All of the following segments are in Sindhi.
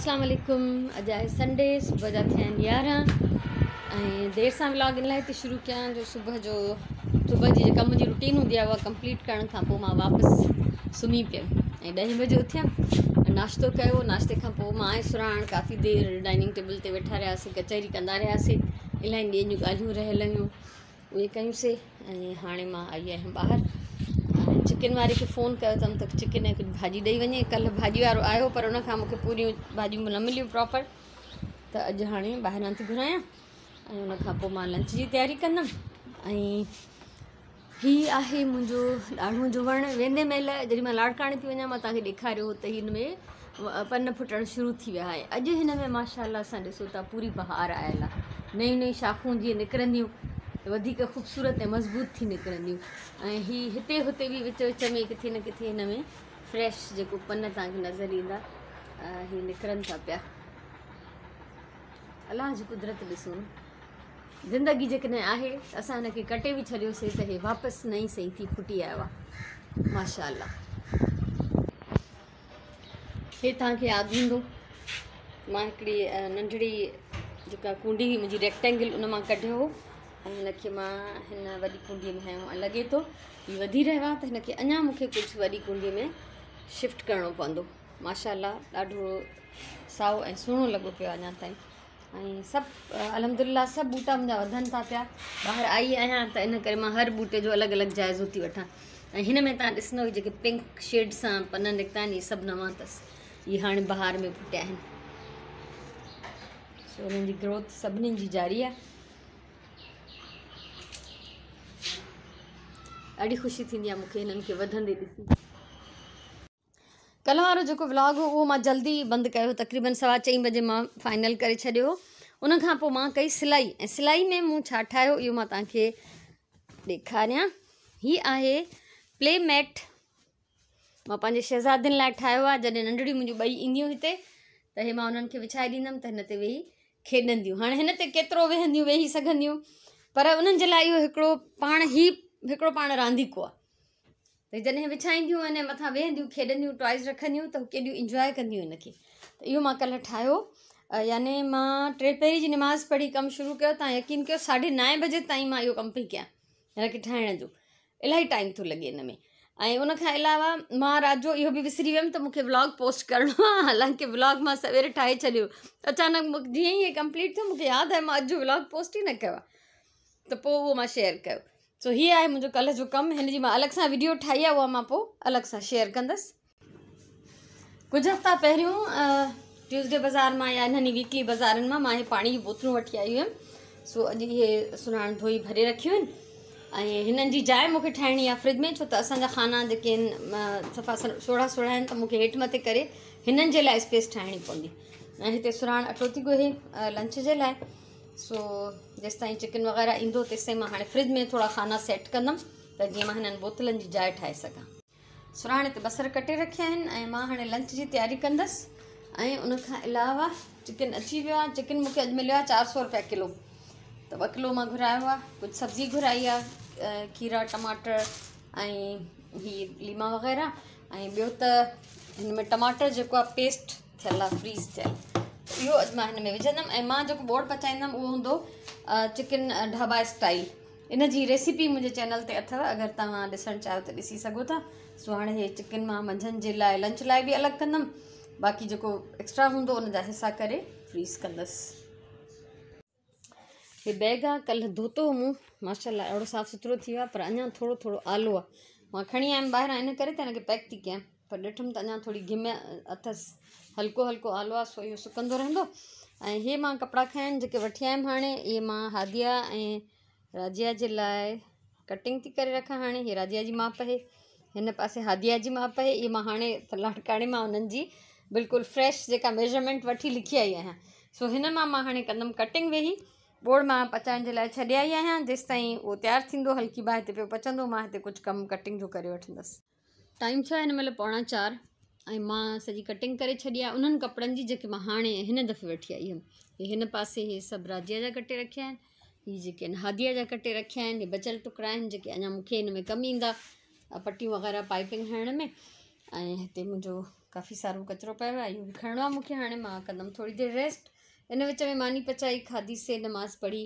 اسلام عليڪم. اڄ آهي سنڊي، صبح جا ٿيا آهن 11 ۽ دير سان ولاگ ان لاء ٿي شروع ڪيان جو صبح جو صبح جي جيڪا منهنجي روٽين هوندي آهي اها ڪمپليٽ ڪرڻ کان پوء مان واپس سمهي پيم ۽ 10 بجي اٿيم ۽ ناشتو ڪيو. ناشتي کان پوء مان ۽ سرهاڻ ڪافي دير ڊائننگ ٽيبل تي ويٺا رهياسين، ڪچهري ڪندا رهياسين، الاهي ڏينهن جون ڳالهيون رهيل هيون اهي ڪيونسين ۽ هاڻي مان آئي آهيان ٻاهر. چڪن واري کي فون ڪيو اٿم ته چڪن ۽ ڪجهه ڀاڄي ڏئي وڃي. ڪلهه ڀاڄي وارو آيو پر ان کان مونکي پوريون ڀاڄيون نه مليون پراپر، ته اڄ هاڻي ٻاهران ٿي گهرايان ۽ ان کان پوء مان لنچ جي تياري ڪندم. ۽ هي آهي منهنجو ڏاڙهون جو وڻ. ويندي مهل جڏهن مان لاڙڪاڻي ٿي وڃان مان توهان کي ڏيکاريو هو ته هن ۾ پن ڦٽڻ شروع ٿي ويا ۽ اڄ هن ۾ ماشاء الله سان ڏسو ته پوري بهار آيل آهي. نيون نيون شاخون جيئن نڪرنديون وڌيڪ خوبصورت ۽ مضبوط ٿي نڪرنديون. ۽ هي هتي هتي به وچ وچ ۾ ڪٿي نه ڪٿي هن ۾ فريش جيڪو پن توهان کي نظر ايندا هي نڪرن ٿا پيا. الله جي قدرت ڏسو نه، زندگي جيڪڏهن آهي ته اسان هن کي ڪٽي به ڇڏيوسي ته هي واپس نئين سئي ٿي ڦٽي آيو آهي ماشاء الله. هي توهان کي ياد هوندو مان هڪڙي ننڍڙي جيڪا ڪونڊي هئي منهنجي ريڪٽينگل ان مان ڪڍيو هو ۽ هن کي مان هن وڏي ڪونڊي ۾ هنيو ۽ لڳي ٿو هي وڌي رهيو آهي ته هن کي اڃا مون کي ڪجهه وڏي ڪونڊي ۾ شفٽ ڪرڻو پوندو. ماشاء الله ڏاڍو سائو ۽ سهڻو لڳو پيو آهي اڃا تائين ۽ سڀ الحمدلله سڀ ٻوٽا منهنجا وڌن ٿا پيا. ٻاهر آئي آهيان ته ان ڪري مان هر ٻوٽي جو الڳ الڳ جائزو ٿي وٺان. ۽ هن ۾ توهان ڏسندو جيڪي پنڪ شيڊ سان پن نڪتا آهن اهي سڀ نوان اٿس، اهي هاڻي بهار ۾ ڦٽيا آهن. سو انهن جي گروٿ سڀني جي جاري آهي. ڏاڍي خوشي ٿيندي آهي مونکي هنن کي وڌندي ڏسي. ڪلهه وارو جيڪو ولاگ هو اهو مان جلدي بند ڪيو، تقريبن 4:15 بجي مان فائنل ڪري ڇڏيو هو. ان کان پوء مان ڪئي سلائي ۽ سلائي ۾ مون ڇا ٺاهيو اهو مان توهان کي ڏيکاريان. هي آهي پلي ميٽ، مان پنهنجي شهزادين لاء ٺاهيو آهي. جڏهن ننڍڙيون منهنجون ٻئي اينديون هتي ته هي مان انهن کي وڇائي ڏيندم ته هن تي ويهي کيڏنديون. هاڻي هن تي ڪيترو ويهنديون ويهي سگهنديون، پر انهن جي لاء اهو هڪڙو پاڻ هي هڪڙو پاڻ رانديڪو آهي. ته جڏهن وڇائينديون ۽ مٿان ويهنديون کيڏنديون ٽوائز رکنديون ته ڪيڏيون انجواء ڪنديون ان کي. ته اهو مان ڪلهه ٺاهيو، يعني مان 3 پهري جي نماز پڙهي ڪم شروع ڪيو. توهان يقين ڪيو 9:30 بجي تائين مان اهو ڪم پئي ڪيان. هن کي ٺاهڻ جو الاهي ٽائيم ٿو لڳي ان ۾. ۽ ان کان علاوه مان رات جو اهو به وسري ويم ته مونکي ولاگ پوسٽ ڪرڻو آهي، حالانڪه ولاگ مان سوير ٺاهي ڇڏيو. اچانڪ جيئن ئي ڪمپليٽ ٿيو مونکي ياد آيو مان اڄ جو ولاگ پوسٽ ئي نه ڪيو آهي، ته پوء اهو مان شيئر ڪيو. سو هي آهي منهنجو ڪلهه جو ڪم. هن جي مان الڳ سان ويڊيو ٺاهي آهي، اها مان پوء الڳ سان شيئر ڪندس. ڪجهه هفتا پهريون ٽيوزڊي بازار مان يا انهن ئي ويڪلي بازارن مان مان هي پاڻي جون بوتلون وٺي آئي هيم. سو اڄ اهي سرهاڻ ڌوئي ڀري رکيون آهن ۽ هنن جي جاء مونکي ٺاهڻي آهي فرج ۾، ڇو ته اسان جا خانا جيڪي آهن صفا سوڙها سوڙها آهن، ته مونکي هيٺ مٿي ڪري هنن جي لاء اسپيس ٺاهڻي پوندي. ۽ هتي سرهاڻ اٽو ٿي ڳوهي لنچ جي لاء. سو جيستائين چڪن وغيره ايندو تيستائين مان هاڻي فرج ۾ ٿورا خانا سيٽ ڪندم ته جيئن مان هنن بوتلن جي جاء ٺاهي سگهان. سرهاڻي تي بصر ڪٽي رکيا آهن ۽ مان هاڻي لنچ جي تياري ڪندس. ۽ ان کان علاوه چڪن اچي ويو آهي. چڪن مونکي اڄ مليو آهي 400 روپيا ڪلو، ته 2 ڪلو مان گهرايو آهي. ڪجهه سبزي گهرائي آهي، کيرا ٽماٽر ۽ هي ليما وغيره. ۽ ٻيو ته هن ۾ ٽماٽر جيڪو آهي پيسٽ ٿيل آهي، فريز ٿيل، اهو اڄ مان هن ۾ وجهندم. ۽ مان جيڪو ٻوڙ پچائيندم اهو هوندو چڪن ڍابا اسٽائل. ان جي ريسيپي منهنجي چينل تي اٿو، اگر توهان ڏسڻ چاهيو ته ڏسي سگهو ٿا. سو هاڻي هي چڪن مان منجهند جي لاء لنچ لاء به الڳ ڪندم، باقي جيڪو ايڪسٽرا هوندو ان جا حصا ڪري فريز ڪندس. هي بيگ آ، ڪلهه ڌوتو هو مون، ماشاء الله اهڙو صاف سٿرو ٿي ويو آ، پر اڃا ٿورو ٿورو آلو آ. مان کڻي آيم ٻاهران ان ڪري ته هن کي پيڪ ٿي ڪيان، پر ڏٺم ته اڃا ٿوري گهم اٿس، هلڪو هلڪو آلو آ، سو اهو سڪندو رهندو. ۽ هي مان ڪپڙا کنيا آهن جيڪي وٺي آيم هاڻي، اهي مان هاديه ۽ راجيا جي لاء ڪٽنگ ٿي ڪري رکان. هاڻي هي راجيا جي ماپ آهي، هن پاسي هاديه جي ماپ آهي. اهي مان هاڻي لاڙڪاڻي مان انهن جي بلڪل فريش جيڪا ميجرمينٽ وٺي لکي آئي آهيان. سو هن مان مان هاڻي ڪندم ڪٽنگ ويهي. ٻوڙ مان پچائڻ جي لاء ڇڏي آئي آهيان، جيستائين اهو تيار ٿيندو هلڪي باهه تي پيو پچندو، مان هتي ڪجهه ڪم ڪٽنگ جو ڪري وٺندس. ٽائيم ٿيو آهي هن مهل 3:45 ۽ مان سڄي ڪٽنگ ڪري ڇڏي آهي انهن ڪپڙن جي جيڪي مان هاڻي هن دفعي وٺي آئي هيم. هي هن پاسي هي سڀ راجيا جا ڪٽي رکيا آهن، هي جيڪي آهن هاديا جا ڪٽي رکيا آهن. هي بچيل ٽڪڙا آهن جيڪي اڃا مون کي هن ۾ ڪم ايندا، پٽيون وغيره پائپنگ هڻڻ ۾. ۽ هتي منهنجو ڪافي سارو ڪچرو پيو آهي، اهو به کڻڻو آهي مون کي. هاڻي مان ڪندم ٿوري دير ريسٽ. ان وچ ۾ ماني پچائي کاڌي سي، نماز پڙهي،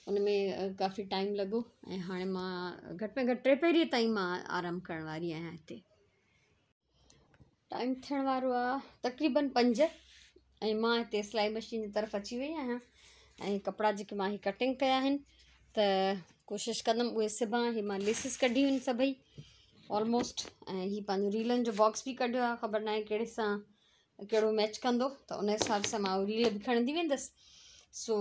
ان ۾ ڪافي ٽائيم لڳو ۽ هاڻي مان گهٽ ۾ گهٽ 3 پهريء تائين مان آرام ڪرڻ واري آهيان. هتي ٽائيم ٿيڻ وارو آهي تقريبن 5 ۽ مان هتي سلائي مشين جي طرف اچي وئي آهيان ۽ ڪپڙا جيڪي مان هي ڪٽنگ ڪيا آهن ته ڪوشش ڪندم اهي سبان. هي مان ليسز ڪڍيون آهن سڀئي آلموسٽ ۽ هي پنهنجو ريلن جو باڪس به ڪڍيو آهي، خبر ناهي ڪهڙي سان ڪهڙو ميچ ڪندو، ته ان حساب سان مان ريل به کڻندي ويندس. سو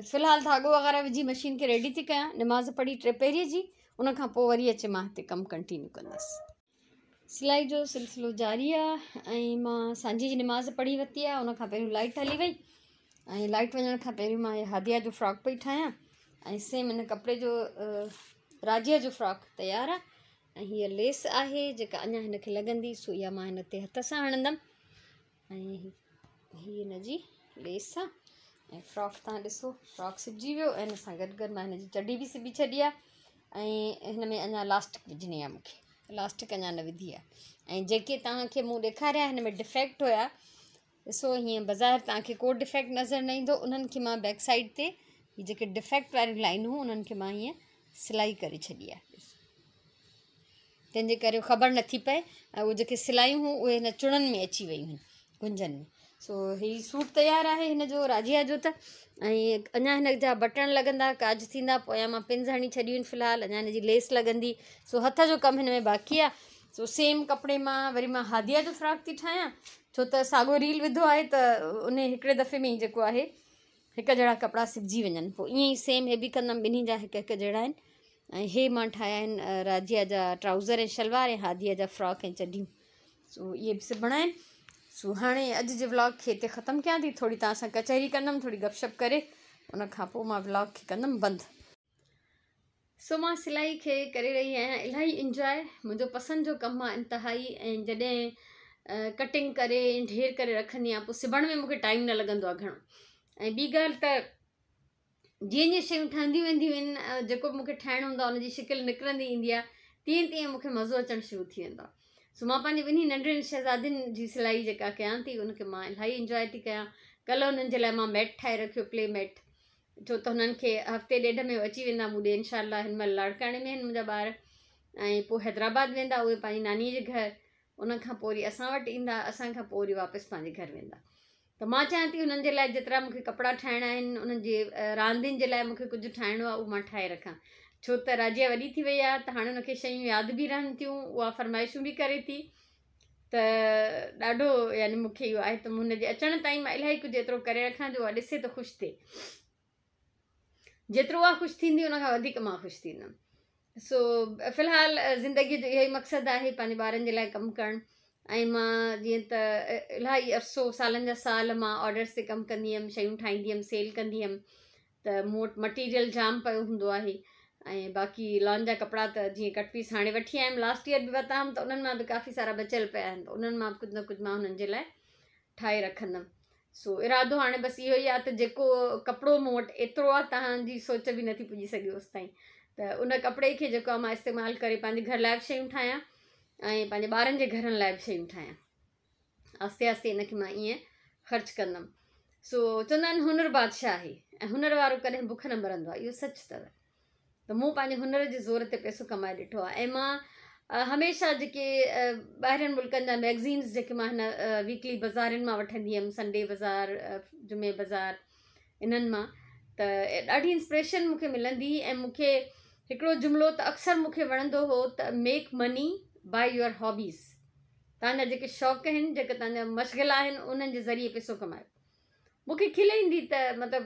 في الحال ڌاڳو وغيره وجهي مشين کي ريڊي ٿي ڪيان، نماز پڙهي 3 پهريء جي، ان کان پوء وري اچي مان هتي ڪم ڪنٽينيو ڪندس. سلائي جو سلسلو جاري آهي ۽ مان سانجهي جي نماز پڙهي ورتي آهي. ان کان پهريون لائٽ هلي وئي ۽ لائٽ وڃڻ کان پهريون مان هي هاديه جو فراڪ پئي ٺاهيان ۽ سيم ان ڪپڙي جو راجيه جو فراڪ تيار آهي ۽ هيء ليس آهي جيڪا اڃا هن کي لڳندي، سو اها مان هن تي هٿ سان هڻندم ۽ هي هن جي ليس آهي ۽ فراڪ تان ڏسو، فراڪ سبجي ويو ۽ هن سان گڏ گڏ مان هن جي چڍي به سبي ڇڏي آهي ۽ هن ۾ اڃا لاسٽڪ وجهڻي آهي، مون کي لاسٽڪ اڃا نه وڌي آهي. ۽ جيڪي توهان کي مون ڏيکاريا هن ۾ ڊفيڪٽ هيا، ڏسو هيئن بظاهر توهان کي ڪو ڊفيڪٽ نظر نه ايندو، انهن کي مان بيڪ سائيڊ تي هي جيڪي ڊفيڪٽ واريون لائنون هيون انهن کي مان هيئن سلائي ڪري ڇڏي آهي، ڏسو تنهن جي ڪري خبر نٿي پئي ۽ اهي جيڪي سلايون هيون اهي هن چڻن ۾ اچي ويون آهن، گهنجن ۾. سو هي سوٽ تيار آهي هن جو راجيا جو ته ۽ اڃا هن جا بٽڻ لڳندا، ڪاج ٿيندا، پويان مان پنز هڻي ڇڏيون آهن، في الحال اڃا هن جي ليس لڳندي، سو هٿ جو ڪم هن ۾ باقي آهي. سو سيم ڪپڙي مان وري مان هاديا جو فراڪ ٿي ٺاهيان، ڇو ته ساڳو ريل وڌو آهي ته ان هڪڙي دفعي ۾ ئي جيڪو آهي هڪ جهڙا ڪپڙا سبجي وڃن. پوء ائين ئي سيم هي به ڪندم، ٻنهي جا هڪ هڪ جهڙا آهن. ۽ هي مان ٺاهيا آهن راجيا جا ٽرائوزر ۽ شلوار ۽ هاديا جا فراڪ ۽ چڍيون، سو اهي به سبڻا آهن. سو هاڻي اڄ جي ولاگ کي هتي ختم ڪيان ٿي. ٿوري توهان سان ڪچهري ڪندم، ٿوري گپ شپ ڪري ان کان پوء مان ولاگ کي ڪندم بند. سو مان سلائي کي ڪري رهي آهيان الاهي انجواء، منهنجو پسند جو ڪم آهي انتهائي. ۽ جڏهن ڪٽنگ ڪري ۽ ڍير ڪري رکندي آهيان پوء سبڻ ۾ مونکي ٽائيم نه لڳندو آهي گهڻو. ۽ ٻي ڳالهه ته جيئن جيئن شيون ٺهنديون وينديون آهن، جيڪو به مونکي ٺاهڻو هوندو آهي ان جي شڪل نڪرندي ايندي آهي، تيئن تيئن مونکي مزو اچڻ شروع ٿي ويندو آهي. سو مان پنهنجي ٻنهي ننڍڙين شهزادين جي سلائي جيڪا ڪيان ٿي ان کي مان الاهي انجواء ٿي ڪيان. ڪلهه انهن جي لاء مان ميٽ ٺاهي رکيو، پلي ميٽ، ڇو ته هنن کي هفتي ڏيڍ ۾ اچي ويندا مون ڏي انشاء الله. هن مهل لاڙڪاڻي ۾ آهن منهنجا ٻار ۽ پوء حيدرآباد ويندا اهي پنهنجي نانيء جي گهر، ان کان پوء وري اسان وٽ ايندا، اسان کان پوء وري واپس پنهنجي گهر ويندا. ته مان چاهيان ٿي هنن جي لاء جيترا مون کي ڪپڙا ٺاهڻا آهن، انهن جي راندين جي لاء مون کي ڪجهه ٺاهڻو آهي، اهو مان ٺاهي رکان، ڇو ته راجيا وڏي ٿي وئي آهي ته هاڻي هن کي شيون ياد به رهن ٿيون، اها فرمائشون به ڪري ٿي. ته ڏاڍو يعني مون کي اهو آهي ته هن جي اچڻ تائين مان الاهي ڪجهه ايترو ڪري رکان جو اها ڏسي ته خوش ٿئي. جيترو اها خوش ٿيندي ان کان وڌيڪ مان خوش ٿيندم. سو في الحال زندگيء جو اهو ئي مقصد آهي پنهنجي ٻارن جي لاء ڪم ڪرڻ. ۽ مان جيئن ته الاهي عرصو، سالن جا سال مان آرڊرس تي ڪم ڪندي هيم، شيون ٺاهيندي هيم، سيل ڪندي هيم، ته مون وٽ مٽيريل جام پيو هوندو آهي. ۽ باقي لان جا ڪپڙا ته جيئن ڪٽ پيس هاڻي وٺي آيم، لاسٽ ايئر به ورتا هئم ته انهن مان به ڪافي سارا بچيل پيا آهن، ته انهن مان به ڪجهه نه ڪجهه مان هنن جي لاء ٺاهي رکندم. سو ارادو هاڻي بس اهو ئي آهي ته جيڪو ڪپڙو مون وٽ ايترو آهي، توهان جي سوچ به نٿي پڄي سگهي اوس تائين، ته ان ڪپڙي کي جيڪو آهي مان استعمال ڪري پنهنجي گهر لاء به شيون ٺاهيان ۽ پنهنجي ٻارن جي گهرن لاء به شيون ٺاهيان. آهستي آهستي ان کي مان ائين خرچ ڪندم. سو چوندا آهن هنر بادشاهه آهي ۽ هنر وارو ڪڏهن بک نه مرندو آهي، اهو سچ اٿو. ته مون پنهنجي هنر جي زور تي پئسو ڪمائي ڏٺو آهي. ۽ مان هميشه جيڪي ٻاهرين ملڪن جا ميگزينز جيڪي مان هن ويڪلي بازارين مان وٺندي هيم، سنڊي بازار، جمعي بازار، انهن مان ته ڏاڍي انسپريشن مون کي ملندي هئي. ۽ مون کي هڪڙو جملو ته اڪثر مون کي وڻندو هو ته make money by your hobbies, توهان جا جيڪي شوق آهن، جيڪي توهان جا مشغلا آهن، انهن جي ذريعي پئسو ڪمايو. مون کي کل ايندي ته مطلب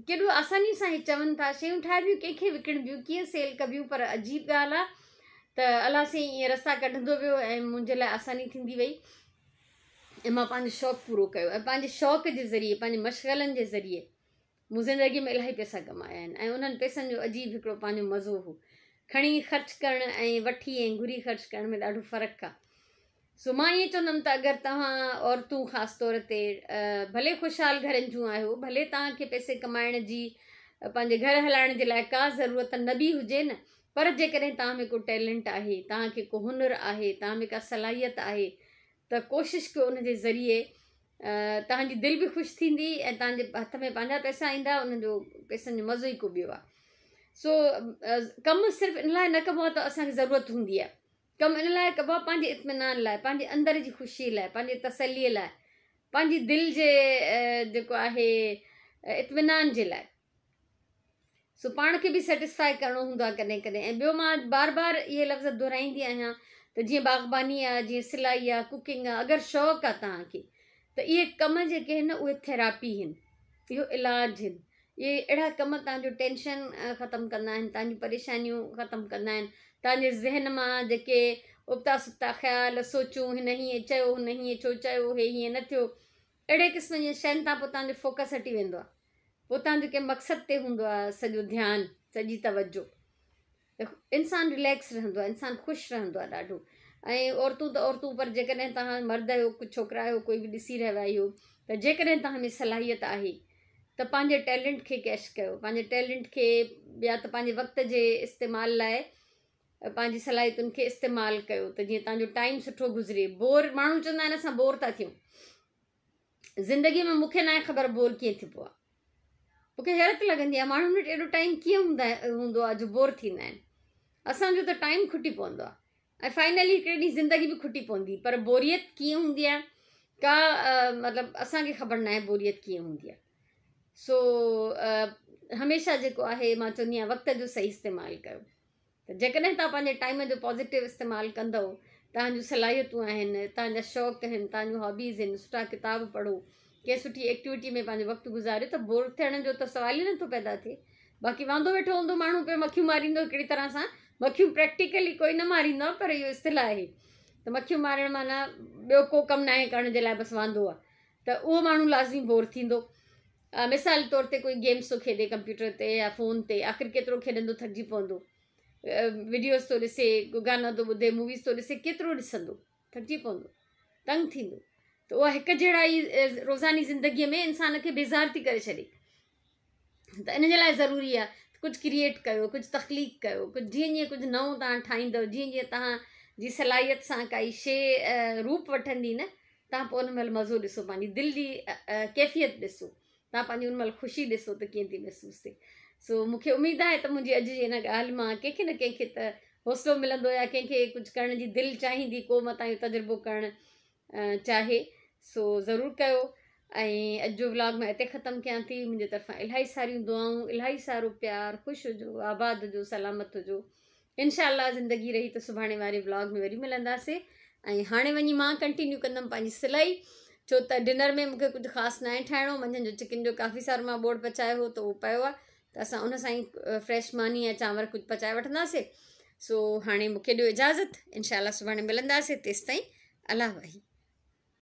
ڪيڏو آساني سان هي چون ٿا، شيون ٺاهبيون، ڪنهن کي وڪڻبيون، ڪيئن سيل ڪبيون؟ پر عجيب ڳالهه آهي ته الله سائين ائين رستا ڪڍندو ويو ۽ منهنجي لاء آساني ٿيندي وئي ۽ مان پنهنجو شوق پورو ڪيو ۽ پنهنجي شوق جي ذريعي، پنهنجي مشغلن جي ذريعي مون زندگيء ۾ الاهي پئسا ڪمايا آهن ۽ انهن پئسن جو عجيب هڪڙو پنهنجو مزو هو. کڻي خرچ ڪرڻ ۽ وٺي ۽ گهري خرچ ڪرڻ ۾ ڏاڍو فرق آ. سو مان ائين چوندم ته اگر توهان عورتون خاص طور تي ڀلي خوشحال گهرن جون آهيو، ڀلي توهان کي پئسي ڪمائڻ جي پنهنجي گهر هلائڻ جي لاء ڪا ضرورت نه به هجي نه، پر جيڪڏهن توهان ۾ ڪو ٽيلنٽ آهي، توهان کي ڪو هنر آهي، توهان ۾ ڪا صلاحيت آهي ته ڪوشش ڪيو ان جي ذريعي توهان جي دل به خوش ٿيندي ۽ توهان جي هٿ ۾ پنهنجا پئسا ايندا ان جو پئسن جو مزو ئي ڪو ٻيو آهي. سو ڪم صرف ان لاء نه ڪبو آهي ته اسان کي ضرورت هوندي آهي، ڪم ان لاء ڪبو آهي پنهنجي اطمينان لاء، پنهنجي اندر جي خوشي لاء، پنهنجي تسلي لاء، پنهنجي دل جي جيڪو آهي اطمينان جي لاء. سو پاڻ کي به سيٽسفائي ڪرڻو هوندو آهي ڪڏهن ڪڏهن. ۽ ٻيو مان بار بار اهي لفظ دهرائيندي آهيان ته جيئن باغباني آهي، جيئن سلائي آهي، ڪوڪنگ آهي، اگر شوق آهي توهان کي ته اهي ڪم جيڪي آهن نه اهي ٿيراپي آهن، اهو علاج آهن. اهي اهڙا ڪم توهان جو ٽينشن ختم ڪندا آهن، توهان جون پريشانيون ختم ڪندا آهن، توهان جي ذهن مان جيڪي ابتا سبتا خيال، سوچون، هن هيئن چيو، هن هيئن ڇو چيو، هي هيئن نه ٿيو، اهڙي قسم جي شين تان پوء توهان جو فوڪس هٽي ويندو آهي. پوء توهان جو ڪنهن مقصد تي هوندو آهي سڄو ڌيان، سڄي توجه. ته انسان رليڪس رهندو آهي، انسان خوش رهندو آهي ڏاڍو. ۽ عورتون ته عورتون پر جيڪڏهن توهان مرد آهيو، ڪجهه ڇوڪرا آهيو، ڪوئي به ڏسي رهيو آهي اهو، ته جيڪڏهن توهان ۾ صلاحيت آهي ته پنهنجي ٽيلنٽ کي ڪيش ڪيو، پنهنجي ٽيلنٽ کي يا ته پنهنجي وقت جي استعمال لاء پنهنجي صلاحيتن کي استعمال ڪيو ته جيئن توهان جو ٽائيم سٺو گذري. بور ماڻهو چوندا آهن اسان بور ٿا ٿيون. زندگي ۾ مون کي ناهي خبر بور ڪيئن ٿبو آهي. مون کي حيرت لڳندي آهي ماڻهن وٽ ايڏو ٽائيم ڪيئن هوندو آهي جو بور ٿيندا آهن. اسان جو ته ٽائيم کٽي پوندو آهي ۽ فائنلي هڪڙي ڏينهن زندگي به کٽي پوندي، پر بوريت ڪيئن هوندي آهي ڪا مطلب اسان کي خبر ناهي بوريت ڪيئن هوندي آهي. سو هميشه جيڪو آهي مان چوندي آهيان وقت جو صحيح استعمال ڪيو. ته جيڪڏهن توهان پنهنجي ٽائيم جو پازيٽو استعمال ڪندؤ، توهان جون صلاحيتون آهن، توهان جا شوق آهن، توهان جون هابيز آهن، سٺا ڪتاب پڙهو، ڪنهن سٺي ايڪٽيوٽي ۾ پنهنجو وقت گذاريو ته بور ٿيڻ جو ته سوال ئي نٿو پيدا ٿئي. باقي واندو ويٺو هوندو ماڻهو پيو مکيون ماريندو هڪڙي طرح سان مکيون پريڪٽيڪلي ڪوئي نه ماريندو آهي پر اهو اصطلاح آهي ته مکيون مارڻ معنيٰ ٻيو ڪو ڪم ناهي ڪرڻ جي لاء بس واندو آهي ته اهو ماڻهو لازمي بور ٿيندو. مثال طور تي ڪوئي گيمز ٿو کيڏي ڪمپيوٽر تي يا فون تي، آخر ڪيترو کيڏندو ٿڪجي پوندو، وڊيوز ٿو ڏسي، گانا ٿو ٻڌي، موويز ٿو ڏسي، ڪيترو ڏسندو ٿڪجي پوندو، تنگ ٿيندو. ته اها هڪ جهڙا ئي روزاني زندگيء ۾ انسان کي بيزار ٿي ڪري ڇڏي. ته ان جي لاء ضروري آهي ته ڪجهه ڪريئيٽ ڪيو، ڪجهه تخليق ڪيو، ڪجهه جيئن جيئن ڪجهه نئون توهان ٺاهيندؤ، جيئن جيئن توهان جي صلاحيت سان ڪائي شيء روپ وٺندي نه، توهان پوء ان مهل مزو ڏسو، پنهنجي دل جي ڪيفيت ڏسو، توهان پنهنجي ان مهل خوشي ڏسو ته ڪيئن ٿي محسوس ٿئي. سو مون کي اميد آهي ته منهنجي اڄ جي ان ڳالهه مان ڪنهن کي نه ڪنهن کي ته حوصلو ملندو يا ڪنهن کي ڪجهه ڪرڻ جي دل چاهيندي، ڪو متان اهو تجربو ڪرڻ چاهي سو ضرور ڪيو. ۽ اڄ جو ولاگ مان اتي ختم ڪيان ٿي. منهنجي طرفان الاهي ساريون دعائون، الاهي سارو پيار. خوش هجو، آباد هجو، سلامت هجو. انشاء الله زندگي رهي ته سڀاڻي واري ولاگ ۾ وري ملنداسي. ۽ هاڻي وڃي مان ڪنٽينيو ڪندم پنهنجي سلائي، ڇو ته ڊنر ۾ مونکي ڪجهه خاص ناهي ٺاهڻو. منجهند جو چڪن جو ڪافي سارو مان ٻوڙ پچايو هو ته اهو پيو آهي ته اسان ان سان ئي فريش ماني يا چانور ڪجهه پچائي وٺنداسي. سو هاڻي مونکي ڏيو اجازت، انشاء الله سڀاڻي ملنداسي، تيستائين الله واهي.